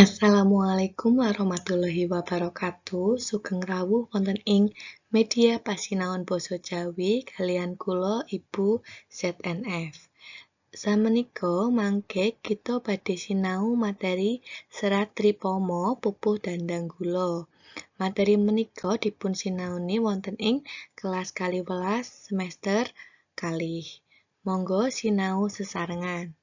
Assalamualaikum warahmatullahi wabarakatuh. Sugeng rawuh wonten ing media pasinaon basa Jawi kaliyan kula Ibu ZNF. Samenika mangke kita badhe sinau materi Serat Tripama Pupuh Dhandhanggula. Materi menika dipun sinaoni wonten ing kelas 12 semester kalih. Monggo sinau sesarengan.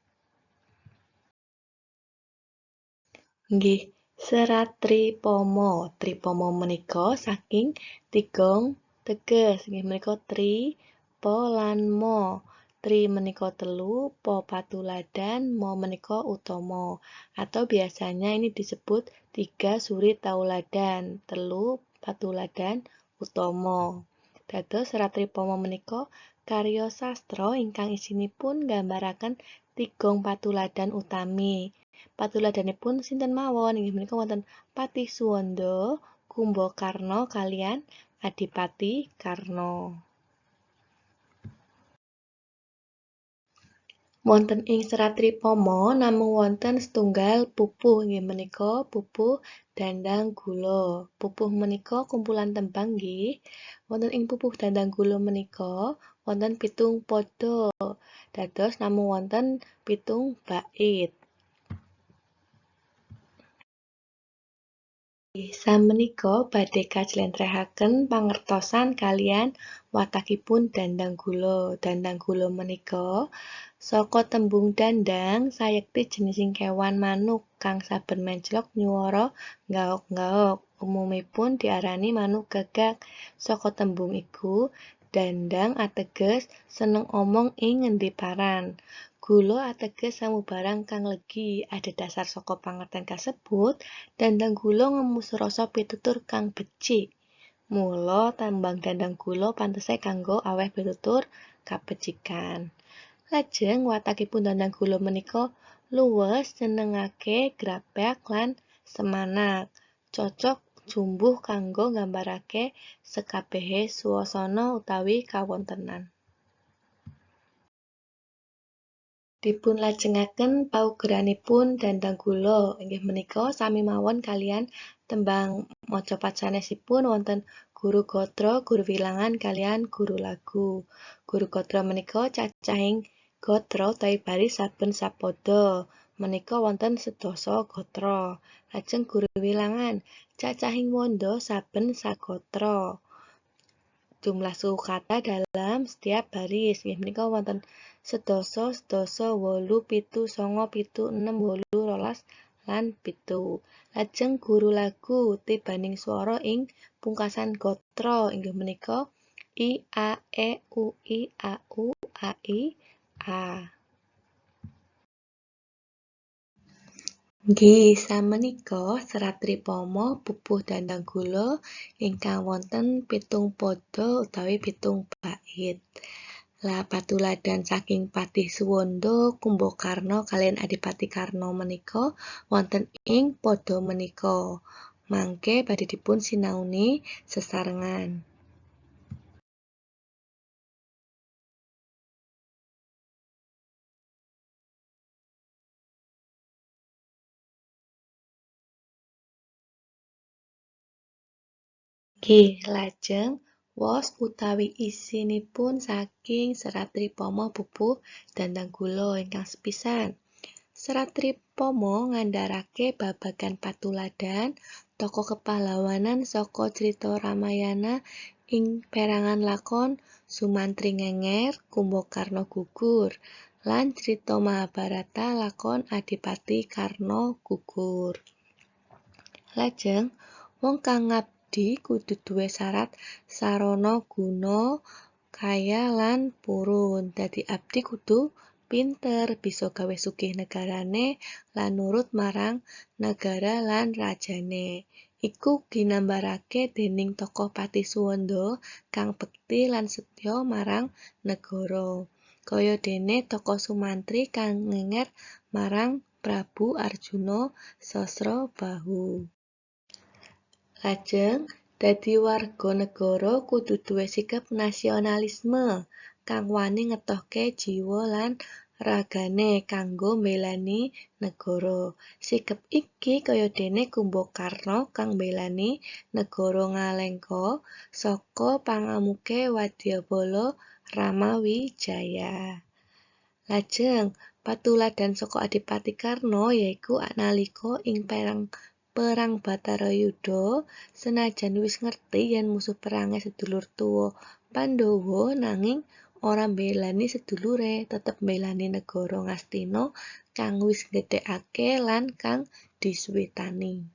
Nggih, Serat Tripama. Tripama menika saking tigong teges. Nggih menika tri, pa lan ma. Tri menika telu, pa patuladan, ma menika utama. Atau biasanya ini disebut tiga suri tauladan, telu patuladan utama. Dados Serat Tripama menika karya sastra ingkang isinipun nggambaraken tigong patuladan utami. Patuladanipun sinten mawon? Inggih menika wonten Patih Suwanda, Kumbakarna kaliyan Adipati Karna. Wonten ing Serat Tripama namung wonten setunggal pupuh, inggih menika pupuh Dhandhanggula. Pupuh menika kumpulan tembang nggih. Wonten ing pupuh Dhandhanggula menika wonten 7 pada. Dados namung wonten 7 bait. Samenika badhe kajlentrehaken pangertosan kaliyan watakipun Dhandhanggula. Dhandhanggula menika saka tembung dandang sayekti jenising kewan manuk kang saben menclok nyuwara nggaok-nggaok. Umumipun diarani manuk gagak. Saka tembung iku dandang ateges seneng omong ing ngendi paran. Gula ateges samubarang kang legi. Adhedhasar saka pangerten kasebut, Dhandhanggula ngemus rasa pitutur kang becik. Mula tembang Dhandhanggula pantese kanggo aweh pitutur kabecikan. Lajeng watakipun Dhandhanggula menika luwes nyenengake grapyak lan semanak. Cocok jumbuh kanggo nggambarake sekabehe swasana utawi kawontenan. Dipun lajengaken paugeranipun Dhandhanggula inggih menika sami mawon kaliyan tembang macapat sanesipun wonten guru gatra, guru wilangan kaliyan guru lagu. Guru gatra menika cacahing gatra utawi baris saben sapada. Menika wonten 10 gatra. Lajeng guru wilangan cacahing wanda saben sagatra. Jumlah suku kata dalam setiap baris inggih menika wonten 10, 10, 8, 7, 9, 7, 6, 8, 12 lan 7. Lajeng guru lagu tibaning swara ing pungkasan gatra inggih menika i, a, e, u, i, a, u, a, i, a. Nggih, samenika Serat Tripama Pupuh Dhandhanggula ingkang wonten 7 pada utawi 7 bait. Lah patuladan saking Patih Suwanda, Kumbakarna kaliyan Adipati Karna menika wonten ing pada menika. Mangke badhe dipun sinaoni sesarengan. Nggih, lajeng wos utawi isinipun saking Serat Tripama Pupuh Dhandhanggula ingkang sepisan. Serat Tripama ngandharake babagan patuladan tokoh kepahlawanan saka crita Ramayana ing perangan lakon Sumantri Ngenger, Kumbakarna gugur, lan crita Mahabharata lakon Adipati Karna gugur. Lajeng wong kang ngabdi kudu duwe syarat sarana guna kaya lan purun. Dadi abdi kudu pinter, bisa gawe sugih negarane lan nurut marang negara lan rajane. Iku ginambarake dening tokoh Patih Suwanda kang bekti lan setya marang negara. Kaya dene tokoh Sumantri kang ngenger marang Prabu Arjuna Sasrabahu. Lajeng dadi warga negara kudu duwe sikap nasionalisme kang wani ngetohke jiwa lan ragane kanggo mbelani negara. Sikep iki kaya dene Kumbakarna kang mbelani negara Ngalengka saka pangamuke wadyabala Ramawijaya. Lajeng patuladan saka Adipati Karna yaiku nalika ing perang Bathara Yuda, senajan wis ngerti yen musuh perange sedulur tuwa Pandhawa nanging ora mbelani sedulure, tetep mbelani negara Ngastina kang wis nggedhekake lan kang disuwitani.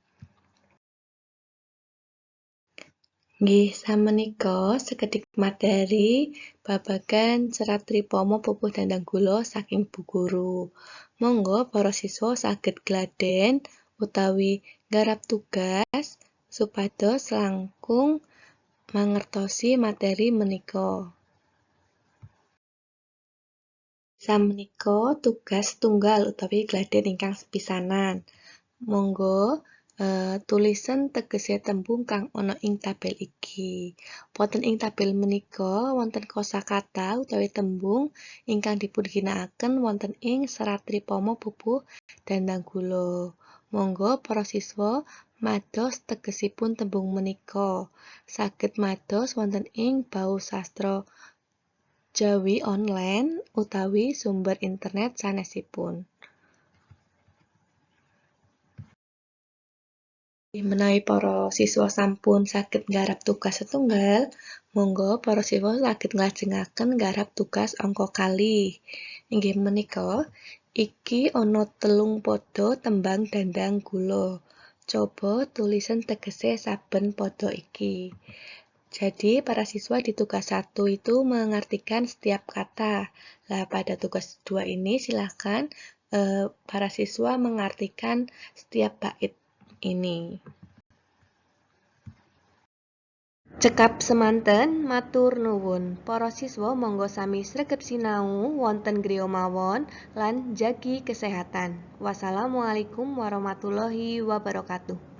Nggih, samenika sekedhik materi babagan serat Tripama Pupuh Dhandhanggula saking Bu Guru. Monggo para siswa saged gladhen utawi nggarap tugas supados langkung mangertosi materi menika. Samenika tugas tunggal utawi gladhen ingkang sepisanan. Monggo tulisen tegese tembung kang ana ing tabel iki. Wonten ing tabel menika wonten kosakata utawi tembung ingkang dipunginakaken wonten ing serat Tripama Pupuh Dhandhanggula. Monggo para siswa mados tegesipun tembung menika. Saged mados wonten ing Bausastra Jawi online utawi sumber internet sanesipun. Menawi para siswa sampun saged nggarap tugas setunggal, monggo para siswa saged nglajengaken nggarap tugas angka kalih. Inggih menika iki ana 3 pada tembang Dhandhanggula. Coba tulisen tegese saben pada iki. Jadi para siswa di tugas 1 itu mengartikan setiap kata. Lah pada tugas 2 ini silahkan para siswa mengartikan setiap bait ini. Cekap semanten, matur nuwun. Para siswa monggo sami sregep sinau wonten griya mawon lan jagi kesehatan. Wassalamualaikum warahmatullahi wabarakatuh.